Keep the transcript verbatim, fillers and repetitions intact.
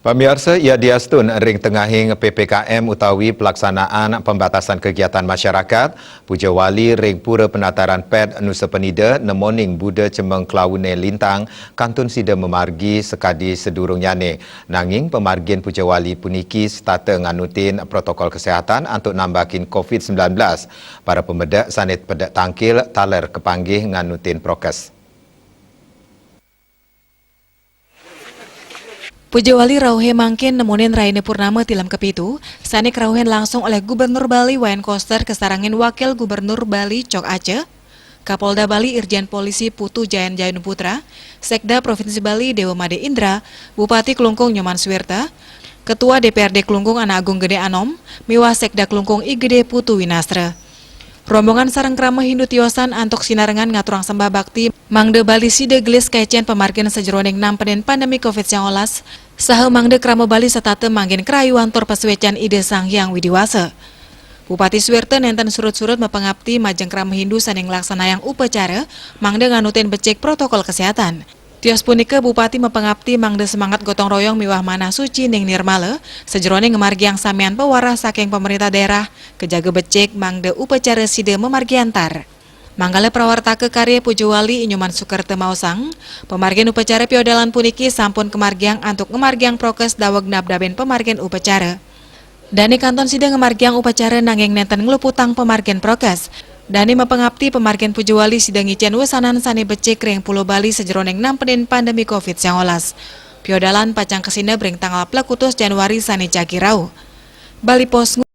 Pamiarsa, ia diastun ring tengahing P P K M utawi pelaksanaan pembatasan kegiatan masyarakat, Puja Wali ring Pura Penataran Ped Nusa Penida nemoning Buda Cemeng Klaune lintang kantun sida mamargi sakadi sedurungnyane. Nanging pamargin Puja Wali puniki setata nganutin protokol kesehatan antuk nambakin covid sembilan belas. Para pamedek sane pedek tangkil taler kapanggih nganutin prokes. Pujawali rauhe mangkin nemonin Raina Purnama Tilem Kepitu, sane karauhin langsung oleh Gubernur Bali Wayan Koster kasarengin Wakil Gubernur Bali Cok Aca, Kapolda Bali Irjen Polisi Putu Jayan Jayun Putra, Sekda Provinsi Bali Dewa Made Indra, Bupati Klungkung Nyoman Swirta, Ketua D P R D Klungkung Anak Agung Gede Anom, miwah Sekda Klungkung I Gede Putu Winastra. Rombongan sareng krama Hindu tiosan antuk sinarengan ngaturang sembah bakti mangda bali sida gelis kecen pamargin sajeroning nampenin pandemi covid sembilan belas, saha mangda krama bali setata mangkin krayuan tur pasuecan Ida Sang Hyang Widi Wasa. Bupati Swirta nenten surut-surut mapangapti majeng krama Hindu sane nglaksanayang upacara mangda nganutin becik protokol kesehatan. Tios punika Bupati mapangapti mangda semangat gotong royong miwah manah suci ning nirmala sajeroning ngamargiang samian pawarah saking pemerintah daerah kajaga becik mangda upacara sida mamargi antar. Manggala prawartaka karya Pujawali Inyoman Sukerta maosang, pamargin upacara piodalan puniki sampun kamargiang antuk ngamargiang prokes daweg nabdabin pamargin upacara. Dane kantun sida ngamargiang upacara nanging nenten ngluputang pamargin prokes. Dane mapangapti pamargin Pujawali sida ngicen wesanan sane becik ring Pulo Bali sajeroning nampenin pandemi covid sembilan belas. Piodalan pacang kasineb ring tanggal plekutus Januari sane jagi rauh. Bali Post